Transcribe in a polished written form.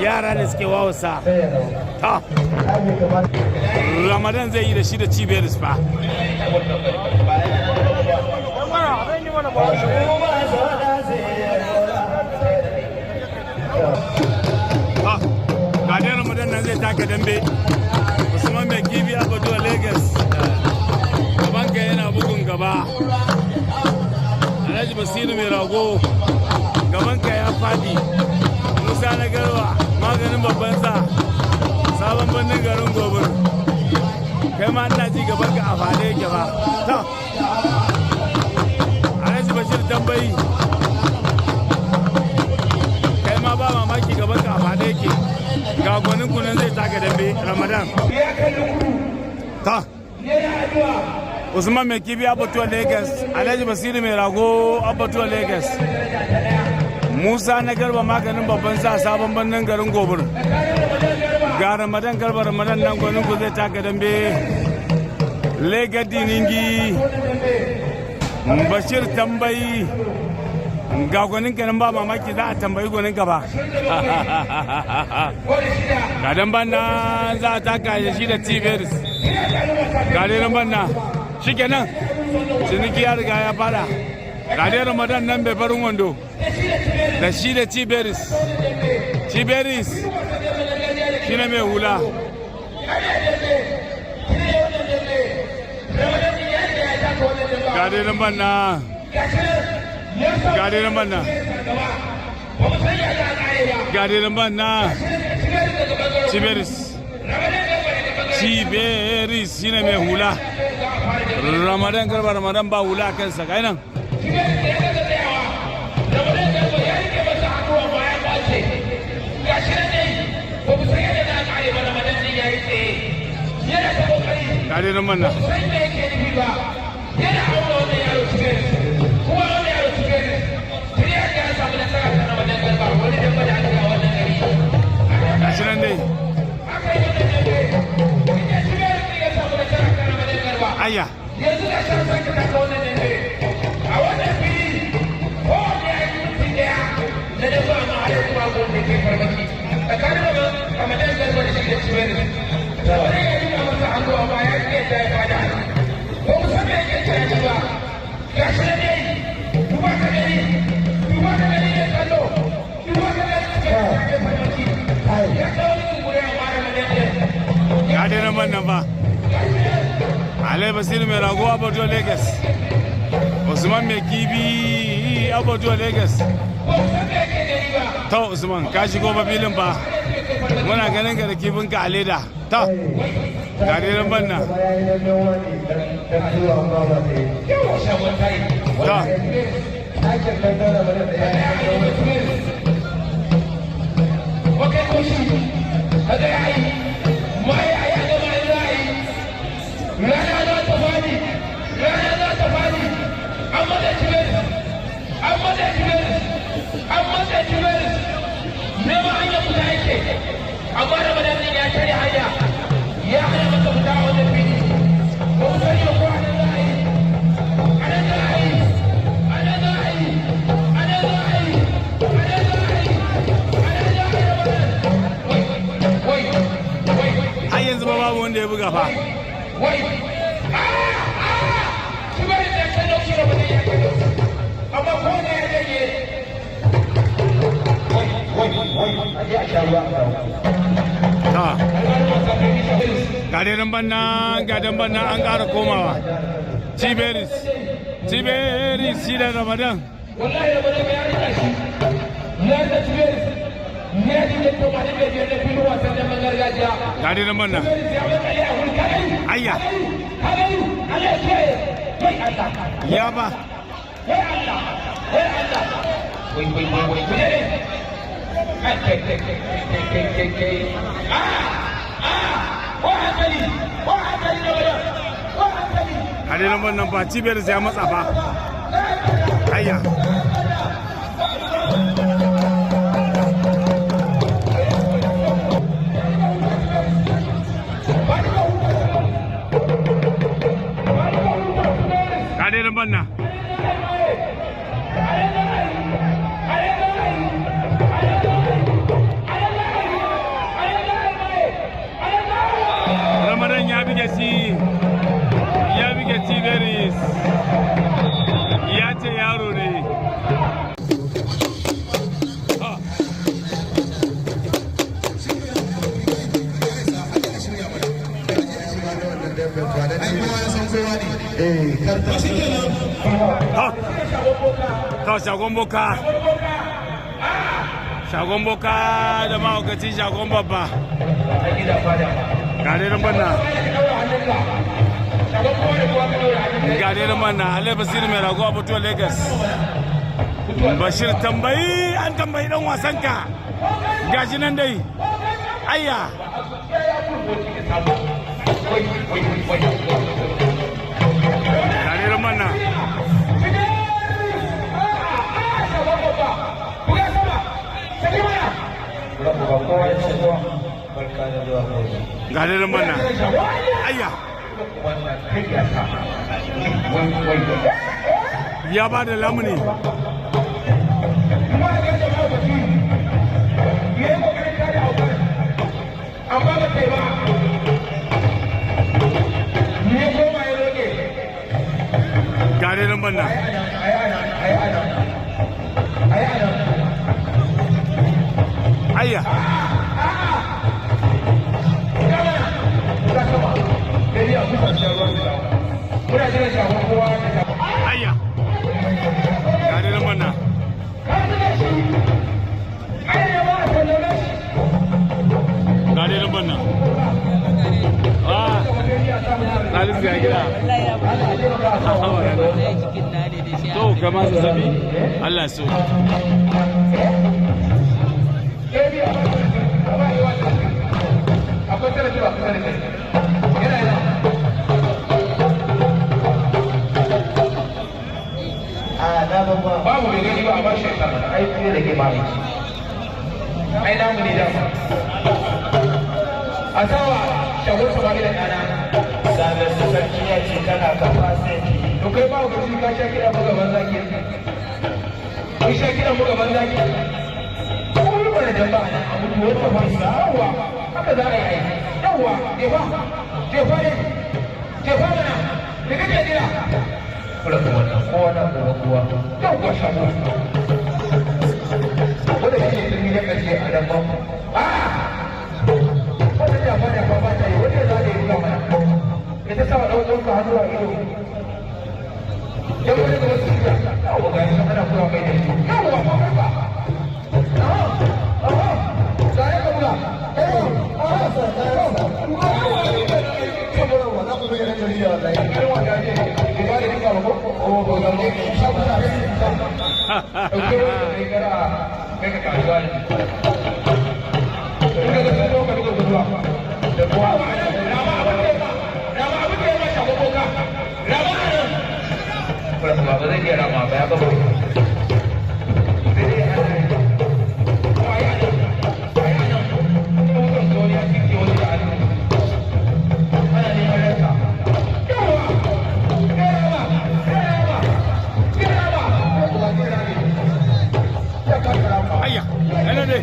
Yara ne suke wawasa. Ta Ramadan zai yi da shi da Cibiyar fa. Ha, ga dai Ramadan nan zai taka dambe. Usman Mai Kibi Abaduwa Lagos. Gabanka yana bugun gaba. Alhaji Basiru Mai Rago. Gabanka ya fadi. Musa na Garba, maganin babban sa. Sabon birnin garin Gobir. Kai ma ina ji gabanka a fade yake ba. Ta. Alhaji Bashir Tambayi. Kai ma ba mamaki gabanka a fade yake. Ga gwanin kunan zai taka dambe, Ramadan. Ta. Usman Mai Kibi Abbatuwa Lagos, Alhaji Basiru Mai Rago Abbatuwa Lagos. Musa na Garba, maganin babban sa, sabon birnin garin Gobir. Ga Ramadan Garba, Ramadan nan gwanin ku zai taka dambe. Lagos Diningi. Bashir Tambayi. Ga gwanin ka nan, ba mamaki za a tambayi gwanin ka ba. Ga dan banna za a taka shi da Tiberis. Ga dai dan banna. Shikenan. Ciniki ya riga ya fara. Ga dai Ramadan nan bai farin wando. Da shi da Tiberis. Tiberis shi ne mai hula. Ga dai dan banna. Ga dai dan banna. Ga dai dan banna. Tiberis. Tiberis shi ne mai hula. Ramadan Garba, Ramadan ba hula a kansa. Ga nan. Ramadan Garba ya rike masa hannu amma ya kwace. Ga shi nan dai, ba mu san yadda za a kare ba. Ramadan din ya yi tsaye. Yana ta kokari. Ga dai nan banna. Ba mu san me yake nufi ba. Yana auna wannan yaro Tiberis. Kuma wannan yaro Tiberis. Tuni ya ya samu nasara kan Ramadan Garba, wani dabba da aka yi a wannan gari. Ga shi nan dai. Aka yi wannan dambe. Inda Tiberis ne ya samu nasara kan Ramadan Garba. Ayya. Yanzu ga shan sake taka wannan dambe a wannan fili, kowanne ya yi minti ɗaya na dambe, amma har yanzu babu wanda ke farmaki tsakanin Ramadan Garba da shi da Tiberis. Ramadan ya yi masa hannu amma ya ƙi yadda ya fada. Ba mu san me yake tunani ba. Ga shi nan dai, duba ka gani, duba ka gani ne kallo, duba ka gani, Tiberis ya kai farmaki, ya kawo wani kunkure, amma Ramadan ɗin Ga dai nan banna ba. Alai Basiru Mai Rago Abbatuwa Lagos. Usman Mai Kibi Abbatuwa Lagos. Ba mu san me yake gani ba. Ta Usman, ka shigo ba filin ba. Muna ganin ka da kifinka a leda. Ta. Ga dai nan banna. Yawa shagon tayi. Ta. Wakai kushi kaga yayi mai ai a gama za a yi, rana za ta fadi, rana za ta fadi. An matsa Tiberis, an matsa Tiberis, an matsa Tiberis, neman hanyar fita yake, amma Ramadan din ya tare hanya, ya hana masa fita a wannan fili. Ba mu sani ba ko a nan za a yi, a nan za a yi, a nan za a yi, a nan za a yi, a nan za a yi, a nan za a yi. Ramadan, wai wai wai! Har yanzu ba babu wanda ya buga fa. Wai, ah ah, Tiberis ya kai laushi, Ramadan ya kai laushi, amma ko ne ya janye. Wai wai wai, a je a sha ruwa. Ta. Ga dai nan banna, ga dan banna an ƙara komawa. Tiberis. Tiberis shi da Ramadan. Wallahi Ramadan ya rika shi, ya rika Tiberis ya ji 85 na filin wasan damben gargajiya. Ga dai nan banna. Tiberis ya makale a wuri, ka gani? Ayya. Ka gani? Allah ya kiyaye, wai Allah! Ya ba. Wai Allah, wai Allah, wai wai wai wai, ku ne kai kai kai kai kai kai kai! Ah ah, ko hankali, ko hankali Ramadan, ko hankali! Ga dai nan bannan fa, Tiberis ya matsa fa. Ayya. Ga dai nan banna. bige shi, ya bige Tiberis, ya ce yaro ne. Ah. Ha. To shagon boka. Shagon boka da mahaukaci shagon babba. Ga dai banna. Ga dai banna. Ali Basiru mai rago a Abattoir Lagos. Bashir tambayi an tambayi dan wasan ka. Gashi nan dai. Ayya. Ga dai banna. Ga dai banna. Ayya. Ya ba da lamuni. Amma ba ta yi ba ne, koma ya roƙe. Ga dai banna. Ayi ana, ayi ana, ayi ana. Ayya. Ga sama dai a kusa da ruwan da muna jiran shagon kowa da shagon. Ayya. Ga dai banna. Ka zuga shi, ai ya ba a sallame shi. Ga dai banna. Ah. Salisu ya gida. To kama zazzabi. Allah so. Akwai tarafi ba kusa da kai, yana yana. Babu mai gani ba a bashi ya sama, ai kuma da ke ba aiki, ai namu ne dama a sawa shagon samari da ɗana. Salisu sarki ya ce kana kafa sai. To kai ba ka ci, ka sha kiɗa buga banza ke, kun sha kiɗan buga banza ke, ko yi mana jamba a nan a mutu wata ba. Yawwa, haka za a yi aiki. Yawwa, jefa, jefa ne, jefa mana da kake jira. Kula kuma wannan kowa na kowa kowa. Yawwa, shago wanda shi ne turmi na ƙarshe a nan ba a wannan jafa jafa ba ta yi, wanda za a yi buga mana ya ta sa wa ɗan uwanka hannu a ido. Yan wani gaba su juya. Yawwa, ga shi ana kura mai da shi. Yawwa, ko kai ba. Aha, aha, ga ya ka buga. Aha, Saboda wannan kuma yana jarida wallahi. Irin wanda ne ba da duka ba ko ga ne ɗauke wani da kai gara kai ka kasuwa ne. In ka ga sun zo ka duka guduwa da kuwa. Rama abin da ya ma, rama abin da ya ma shagon boka, rama a nan. Ba zai iya rama ba, ya gaba. Sai dai ya hana ni. Ko a yi a nan, a yi a nan. Ɗaukan wani a cikin wani da hannu. Ana neman ranka. Yawwa! Kai rama! Kai rama! Kai rama! Yawwa, kai rama. Ya kasa rama. Ayya. Yana ne.